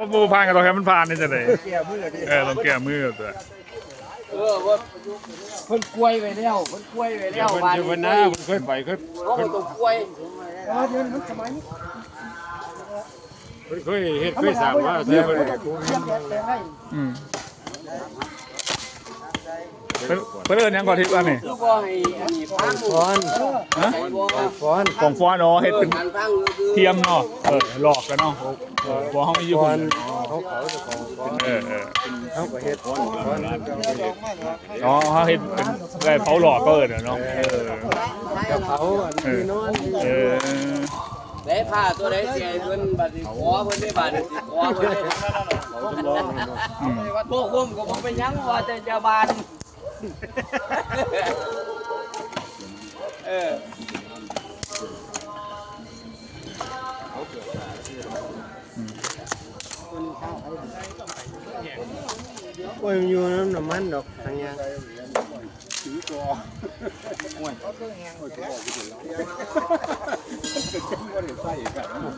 ບໍ່ຜ່ານກໍຕ້ອງໃຫ້ມັນຜ່ານນີ້ຈັ່ງໃດ? ແກ້ມື ເອີ ຕ້ອງແກ້ມືຕົວະ. ເອີ ເພິ່ນກວຍໄວ້ແລ້ວ ເພິ່ນກວຍໄວ້ແລ້ວ ເພິ່ນ ບາດນີ້ ເພິ່ນນະ ເພິ່ນເຄີຍໄປ ເຄີຍ ເຮົາກໍຕ້ອງກວຍ ເອີ ດຽວນີ້ມັນສະໄໝ ເພິ່ນເຄີຍເຮັດ ເຄີຍສ້າງວ່າ ອືມ ເພິ່ນ ເພິ່ນເອີ້ນຫຍັງເກາະ ທີ່ວ່ານີ້? ຄືບໍ່ໃຫ້ອັນນີ້ຟັງ ຟ້ອນ ຮະ? ຟ້ອນ ກອງຟ້ອນ ອໍ ເຮັດເປັນທຽມເນາະ ເອີ ຫຼອກກັນເນາະ ເອີ ພວກເຮົາມີຢູ່ພຸ້ນ ເອີ ເອີ ເຮົາກໍເຮັດ ອໍ ເຮົາເຮັດເປັນໄດ້ເຜົາຫຼອກ ເຂົາເອີ້ນເນາະ ເອີ ເຜົາອັນ ເອີ ທີ່ນອນ ເອີ ໄດ້ຜ້າຕົວໃດຊິໃຫ້ເພິ່ນ ບາດນີ້ຂໍເພິ່ນໄດ້ ບາດນີ້ຊິຂໍເພິ່ນໄດ້ ອືມ ພວກໂຮມກໍບໍ່ເປັນຫຍັງ ວ່າແຕ່ຈາບານ ເອີ ໂອ້ຍ ມັນຢູ່ນຳນ້ຳມັນດອກ ທາງຍາງ.